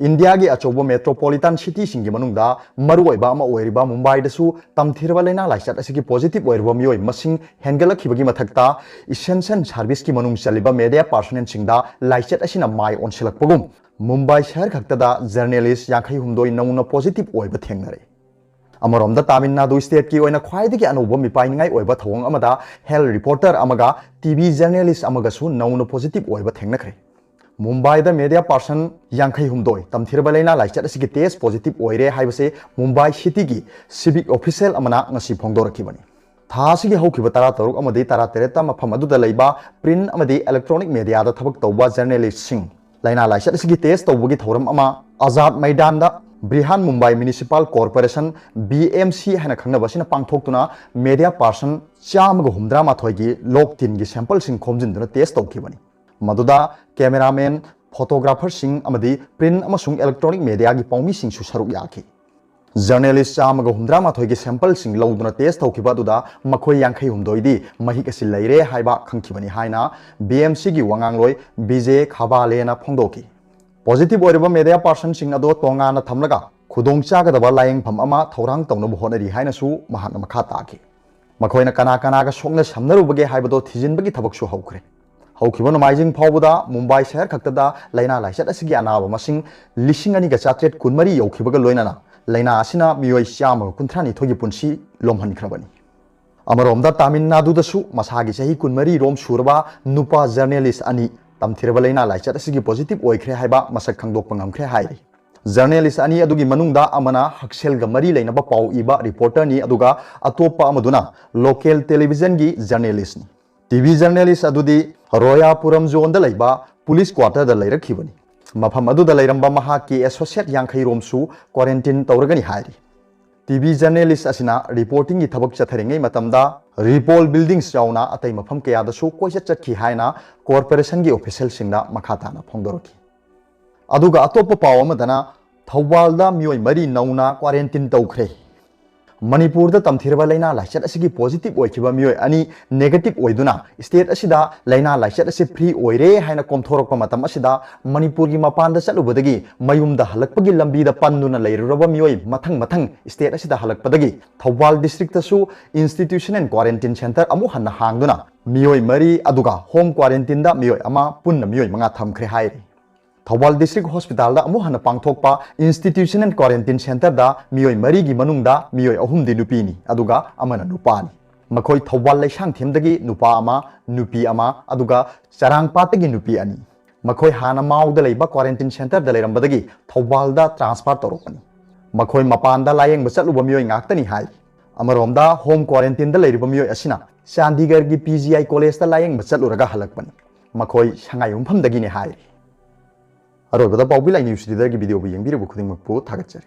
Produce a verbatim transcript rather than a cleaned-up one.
ꯏꯟꯗꯤꯌꯥꯒꯤ ꯑꯆꯧꯕ ꯃꯦꯇ꯭ꯔꯣꯄꯣꯂꯤꯇꯥꯟ ꯁꯤꯇꯤꯁꯤꯡꯒꯤ ꯃꯅꯨꯡꯗ ꯃꯔꯨꯑꯣꯏꯕ ꯑꯃ ꯑꯣꯏꯔꯤꯕ ꯃꯨꯝꯕꯥꯏꯗꯁꯨ ꯇꯝꯊꯤꯔꯕ ꯂꯥꯏꯅꯥ ꯂꯥꯏꯆꯠ ꯑꯁꯤꯒꯤ ꯄꯣꯖꯤꯇꯤꯚ ꯑꯣꯏꯔꯕ ꯃꯤꯑꯣꯏ ꯃꯁꯤꯡ ꯍꯦꯟꯒꯠꯂꯛꯈꯤꯕꯒꯤ ꯃꯊꯛꯇ, ꯏꯁꯦꯟꯁꯤꯌꯦꯜ ꯁꯥꯔꯚꯤꯁꯀꯤ ꯃꯅꯨꯡ ꯆꯜꯂꯤꯕ ꯃꯦꯗꯤꯌꯥ ꯄꯥꯔꯁꯣꯅꯦꯜꯁꯤꯡꯗ ꯂꯥꯏꯆꯠ ꯑꯁꯤꯅ ꯃꯥꯏ ꯑꯣꯟꯁꯤꯜꯂꯛꯄꯒꯨꯝ, ꯃꯨꯝꯕꯥꯏ ꯁꯍꯔ ꯈꯛꯇꯗ ꯖꯔꯅꯦꯂꯤꯁ ꯌꯥꯡꯈꯩ ꯍꯨꯝꯗꯣꯏ ꯅꯧꯅ ꯄꯣꯖꯤꯇꯤꯚ ꯑꯣꯏꯕ ꯊꯦꯡꯅꯔꯦ꯫ ꯑꯃꯔꯣꯝꯗ, ꯇꯥꯃꯤꯜ ꯅꯥꯗꯨ ꯁ꯭ꯇꯦꯠꯀꯤ ꯑꯣꯏꯅ ꯈ꯭ꯋꯥꯏꯗꯒꯤ ꯑꯅꯧꯕ ꯃꯤꯄꯥꯏꯅꯤꯡꯉꯥꯏ ꯑꯣꯏꯕ ꯊꯧꯑꯣꯡ ꯑꯃꯗ ꯍꯦꯜꯊ ꯔꯤꯄꯣꯔꯇꯔ ꯑꯃꯒ ꯇꯤ ꯚꯤ ꯖꯔꯅꯦꯂꯤꯁ ꯑꯃꯒꯁꯨ ꯅꯧꯅ ꯄꯣꯖꯤꯇꯤꯚ ꯑꯣꯏꯕ ꯊꯦꯡꯅꯈ꯭ꯔꯦ꯫ ꯃꯨꯝꯕꯥꯏꯗ ꯃꯦꯗꯤꯌꯥ ꯄꯥꯔꯁꯟ ꯌꯥꯡꯈꯩ ꯍꯨꯝꯗꯣꯏ ꯇꯝꯊꯤꯔꯕ ꯂꯥꯏꯅꯥ ꯂꯥꯏꯆꯠ ꯑꯁꯤꯒꯤ ꯇꯦꯁ ꯄꯣꯖꯤꯇꯤꯚ ꯑꯣꯏꯔꯦ ꯍꯥꯏꯕꯁꯦ ꯃꯨꯝꯕꯥꯏ ꯁꯤꯇꯤꯒꯤ ꯁꯤꯚꯤꯛ ꯑꯣꯐꯤꯁꯤꯌꯦꯜ ꯑꯃꯅ ꯉꯁꯤ ꯐꯣꯡꯗꯣꯔꯛꯈꯤꯕꯅꯤ꯫ ꯊꯥ ꯑꯁꯤꯒꯤ ꯍꯧꯈꯤꯕ ꯇꯔꯥꯇꯔꯨꯛ ꯑꯃꯗꯤ ꯇꯔꯥꯇꯔꯦꯠꯇ ꯃꯐꯝ ꯑꯗꯨꯗ ꯂꯩꯕ ꯄ꯭ꯔꯤꯟ ꯑꯃꯗꯤ ꯏꯂꯦꯛꯇ꯭ꯔꯣꯅꯤꯛ ꯃꯦꯗꯤꯌꯥꯗ ꯊꯕꯛ ꯇꯧꯕ ꯖꯔꯅꯦꯂꯤꯁꯁꯤꯡ ꯂꯥꯏꯅꯥ ꯂꯥꯏꯆꯠ ꯑꯁꯤꯒꯤ ꯇꯦꯁ ꯇꯧꯕꯒꯤ ꯊꯧꯔꯝ ꯑꯃ ꯑꯖꯥꯗ ꯃꯩꯗꯥꯟꯗ Brihanmumbai municipal corporation, B M C ꯍꯥꯏꯅ ꯈꯪꯅꯕ ꯑꯁꯤꯅ ꯄꯥꯡꯊꯣꯛꯇꯨꯅ ꯃꯦꯗꯤꯌꯥ ꯄꯥꯔꯁꯟ ꯆꯥꯝꯃꯒ ꯍꯨꯝꯗ꯭ꯔꯥ ꯃꯥꯊꯣꯏꯒꯤ ꯂꯣꯛ ꯇꯤꯟꯒꯤ ꯁꯦꯝꯄꯜꯁꯤꯡ ꯈꯣꯝꯖꯤꯟꯗꯨꯅ ꯇꯦꯁ ꯇꯧꯈꯤꯕꯅꯤ꯫ ꯃꯗꯨꯗ ꯀꯦꯃꯦꯔꯥꯃꯦꯟ, ꯐꯣꯇꯣꯒ꯭ꯔꯥꯐꯔꯁꯤꯡ ꯑꯃꯗꯤ ꯄ꯭ꯔꯤꯟ ꯑꯃꯁꯨꯡ ꯏꯂꯦꯛꯇ꯭ꯔꯣꯅꯤꯛ ꯃꯦꯗꯤꯌꯥꯒꯤ ꯄꯥꯎꯃꯤꯁꯤꯡꯁꯨ ꯁꯔꯨꯛ ꯌꯥꯈꯤ꯫ ꯖꯔꯅꯦꯂꯤꯁ ꯆꯥꯝꯃꯒ ꯍꯨꯝꯗ꯭ꯔꯥ ꯃꯥꯊꯣꯏꯒꯤ ꯁꯦꯝꯄꯜꯁꯤꯡ ꯂꯧꯗꯨꯅ ꯇꯦꯁ ꯇꯧꯈꯤꯕ ꯑꯗꯨꯗ ꯃꯈꯣꯏ ꯌꯥꯡꯈꯩ ꯍꯨꯝꯗꯣꯏꯗꯤ ꯃꯍꯤꯛ ꯑꯁꯤ ꯂꯩꯔꯦ ꯍꯥꯏꯕ ꯈꯪꯈꯤꯕꯅꯤ ꯍꯥꯏꯅ ꯕꯤ ꯑꯦꯝ ꯁꯤꯒꯤ ꯋꯥꯉꯥꯡꯂꯣꯏ ꯕꯤꯖꯦ ꯈꯥꯕꯥꯂꯦꯅ ꯐꯣꯡꯗꯣꯛꯈꯤ꯫ ꯄꯣꯖꯤꯇꯤꯚ ꯑꯣꯏꯔꯤꯕ ꯃꯦꯗꯤꯌꯥ ꯄꯥꯔꯁꯟꯁꯤꯡ ꯑꯗꯣ ꯇꯣꯉꯥꯟꯅ ꯊꯝꯂꯒ ꯈꯨꯗꯣꯡꯆꯥꯒꯗꯕ ꯂꯥꯌꯦꯡꯐꯝ ꯑꯃ ꯊꯧꯔꯥꯡ ꯇꯧꯅꯕ ꯍꯣꯠꯅꯔꯤ ꯍꯥꯏꯅꯁꯨ ꯃꯍꯥꯛꯅ ꯃꯈꯥ ꯇꯥꯈꯤ꯫ ꯃꯈꯣꯏꯅ ꯀꯅꯥ ꯀꯅꯥꯒ ꯁꯣꯛꯅ ꯁꯝꯅꯔꯨꯕꯒꯦ ꯍꯥꯏꯕꯗꯣ ꯊꯤꯖꯤꯟꯕꯒꯤ ꯊꯕꯛꯁꯨ ꯍꯧꯈ꯭ꯔꯦ꯫ ꯍꯧꯈꯤꯕ ꯅꯣꯡꯃꯥꯏꯖꯤꯡ ꯐꯥꯎꯕꯗ ꯃꯨꯝꯕꯥꯏ ꯁꯍꯔ ꯈꯛꯇꯗ ꯂꯥꯏꯅꯥ ꯂꯥꯏꯆꯠ ꯑꯁꯤꯒꯤ ꯑꯅꯥꯕ ꯃꯁꯤꯡ ꯂꯤꯁꯤꯡ ꯑꯅꯤꯒ ꯆꯥꯇ꯭ꯔꯦꯠ ꯀꯨꯟꯃꯔꯤ ꯌꯧꯈꯤꯕꯒ ꯂꯣꯏꯅꯅ ꯂꯥꯏꯅꯥ ꯑꯁꯤꯅ ꯃꯤꯑꯣꯏ ꯆꯥꯝꯃꯒ ꯀꯨꯟꯊ꯭ꯔꯥ ꯅꯤꯊꯣꯏꯒꯤ ꯄꯨꯟꯁꯤ ꯂꯣꯝꯍꯟꯈ꯭ꯔꯕꯅꯤ꯫ ꯑꯃꯔꯣꯝꯗ, ꯇꯥꯃꯤꯜ ꯅꯥꯗꯨꯗꯁꯨ ꯃꯁꯥꯒꯤ ꯆꯍꯤ ꯀꯨꯟꯃꯔꯤ ꯔꯣꯝ ꯁꯨꯔꯕ ꯅꯨꯄꯥ ꯖꯔꯅꯦꯂꯤꯁ ꯑꯅꯤ ꯇꯝꯊꯤꯔꯕ ꯂꯥꯏꯅꯥ ꯂꯥꯏꯆꯠ ꯑꯁꯤꯒꯤ ꯄꯣꯖꯤꯇꯤꯚ ꯑꯣꯏꯈ꯭ꯔꯦ ꯍꯥꯏꯕ ꯃꯁꯛ ꯈꯪꯗꯣꯛꯄ ꯉꯝꯈ꯭ꯔꯦ ꯍꯥꯏꯔꯤ꯫ ꯖꯔꯅꯦꯂꯤꯁ ꯑꯅꯤ ꯑꯗꯨꯒꯤ ꯃꯅꯨꯡꯗ ꯑꯃꯅ ꯍꯛꯁꯦꯜꯒ ꯃꯔꯤ ꯂꯩꯅꯕ ꯄꯥꯎ ꯏꯕ ꯔꯤꯄꯣꯔꯇꯔꯅꯤ, ꯑꯗꯨꯒ ꯑꯇꯣꯞꯄ ꯑꯃꯗꯨꯅ ꯂꯣꯀꯦꯜ ꯇꯦꯂꯤꯚꯤꯖꯟꯒꯤ ꯖꯔꯅꯦꯂꯤꯁꯅꯤ꯫ ꯇꯤ ꯚꯤ ꯖꯔꯅꯦꯂꯤꯁ ꯑꯗꯨꯗꯤ ꯔꯣꯌꯥꯄꯨꯔꯝ ꯖꯣꯟꯗ ꯂꯩꯕ ꯄꯨꯂꯤꯁ ꯀ꯭ꯋꯥꯇꯔꯗ ꯂꯩꯔꯛꯈꯤꯕꯅꯤ꯫ ꯃꯐꯝ ꯑꯗꯨꯗ ꯂꯩꯔꯝꯕ ꯃꯍꯥꯛꯀꯤ ꯑꯦꯁꯣꯁꯤꯌꯦꯠ ꯌꯥꯡꯈꯩ ꯔꯣꯝꯁꯨ ꯀ꯭ꯋꯥꯔꯦꯟꯇꯤꯟ ꯇꯧꯔꯒꯅꯤ ꯍꯥꯏꯔꯤ꯫ ꯇꯤ ꯚꯤ ꯖꯔꯅꯦꯂꯤꯁ ꯑꯁꯤꯅ ꯔꯤꯄꯣꯔꯇꯤꯡꯒꯤ ꯊꯕꯛ ꯆꯠꯊꯔꯤꯉꯩ ꯃꯇꯝꯗ ꯔꯤꯄꯣꯜ ꯕꯤꯜꯗꯤꯡꯁ ꯌꯥꯎꯅ ꯑꯇꯩ ꯃꯐꯝ ꯀꯌꯥꯗꯁꯨ ꯀꯣꯏꯆꯠ ꯆꯠꯈꯤ ꯍꯥꯏꯅ ꯀꯣꯔꯄꯣꯔꯦꯁꯟꯒꯤ ꯑꯣꯐꯤꯁꯤꯌꯦꯜꯁꯤꯡꯅ ꯃꯈꯥ ꯇꯥꯅ ꯐꯣꯡꯗꯣꯔꯛꯈꯤ꯫ ꯑꯗꯨꯒ ꯑꯇꯣꯞꯄ ꯄꯥꯎ ꯑꯃꯗꯅ ꯊꯧꯕꯥꯜꯗ ꯃꯤꯑꯣꯏ ꯃꯔꯤ ꯅꯧꯅ ꯀ꯭ꯋꯥꯔꯦꯟꯇꯤꯟ ꯇꯧꯈ꯭ꯔꯦ꯫ ꯃꯅꯤꯄꯨꯔꯗ ꯇꯝꯊꯤꯔꯕ ꯂꯥꯏꯅꯥ ꯂꯥꯏꯆꯠ ꯑꯁꯤꯒꯤ positive ꯑꯣꯏꯈꯤꯕ ꯃꯤꯑꯣꯏ ꯑꯅꯤ negative ꯑꯣꯏꯗꯨꯅ state ꯑꯁꯤꯗ ꯂꯥꯏꯅꯥ ꯂꯥꯏꯆꯠ ꯑꯁꯤ free ꯑꯣꯏꯔꯦ ꯍꯥꯏꯅ ꯀꯣꯝꯊꯣꯔꯛꯄ ꯃꯇꯝ ꯑꯁꯤꯗ, ꯃꯅꯤꯄꯨꯔꯒꯤ ꯃꯄꯥꯟꯗ ꯆꯠꯂꯨꯕꯗꯒꯤ ꯃꯌꯨꯝꯗ ꯍꯜꯂꯛꯄꯒꯤ ꯂꯝꯕꯤꯗ ꯄꯟꯗꯨꯅ ꯂꯩꯔꯨꯔꯕ ꯃꯤꯑꯣꯏ ꯃꯊꯪ ꯃꯊꯪ state ꯑꯁꯤꯗ ꯍꯜꯂꯛꯄꯗꯒꯤ, Thoubal districtꯇꯁꯨ institution and quarantine centre ꯑꯃꯨꯛ ꯍꯟꯅ ꯍꯥꯡꯗꯨꯅ ꯃꯤꯑꯣꯏ ꯃꯔꯤ, ꯑꯗꯨꯒ home quarantineꯗ ꯃꯤꯑꯣꯏ ꯑꯃ, ꯄꯨꯟꯅ ꯃꯤꯑꯣꯏ ꯃꯉꯥ ꯊꯝꯈ꯭ꯔꯦ ꯍꯥꯏꯔꯤ꯫ ꯊꯧꯕꯥꯜ district hospitalꯗ ꯑꯃꯨꯛ ꯍꯟꯅ ꯄꯥꯡꯊꯣꯛꯄ institution and quarantine centreꯗ ꯃꯤꯑꯣꯏ ꯃꯔꯤꯒꯤ ꯃꯅꯨꯡꯗ ꯃꯤꯑꯣꯏ ꯑꯍꯨꯝꯗꯤ ꯅꯨꯄꯤꯅꯤ, ꯑꯗꯨꯒ ꯑꯃꯅ ꯅꯨꯄꯥꯅꯤ꯫ ꯃꯈꯣꯏ ꯊꯧꯕꯥꯜ ꯂꯩꯁꯥꯡꯊꯦꯝꯗꯒꯤ ꯅꯨꯄꯥ ꯑꯃ, ꯅꯨꯄꯤ ꯑꯃ, ꯑꯗꯨꯒ ꯆꯔꯥꯡꯄꯥꯠꯇꯒꯤ ꯅꯨꯄꯤ ꯑꯅꯤ꯫ ꯃꯈꯣꯏ ꯍꯥꯟꯅ ꯃꯥꯎꯗ ꯂꯩꯕ quarantine centreꯗ ꯂꯩꯔꯝꯕꯗꯒꯤ ꯊꯧꯕꯥꯜꯗ transfer ꯇꯧꯔꯛꯄꯅꯤ꯫ ꯃꯈꯣꯏ ꯃꯄꯥꯟꯗ ꯂꯥꯌꯦꯡꯕ ꯆꯠꯂꯨꯕ ꯃꯤꯑꯣꯏ ꯉꯥꯛꯇꯅꯤ ꯍꯥꯏꯔꯤ꯫ ꯑꯃꯔꯣꯝꯗ, home quarantineꯗ ꯂꯩꯔꯤꯕ ꯃꯤꯑꯣꯏ ꯑꯁꯤꯅ ꯆꯥꯟꯗꯤꯒꯔꯒꯤ P G I collegeꯇ ꯂꯥꯌꯦꯡꯕ ꯆꯠꯂꯨꯔꯒ ꯍꯜꯂꯛꯄꯅꯤ꯫ ꯃꯈꯣꯏ ꯁꯉꯥꯏꯌꯨꯝꯐꯝꯗꯒꯤꯅꯤ ꯍꯥꯏꯔꯤ꯫ ꯑꯔꯣꯏꯕꯗ ꯄꯥꯎꯕꯤ ꯂꯥꯏ news readerꯒꯤ videoꯕꯨ ꯌꯦꯡꯕꯤꯔꯤꯕ ꯈꯨꯗꯤꯡꯃꯛꯄꯨ ꯊꯥꯒꯠꯆꯔꯤ꯫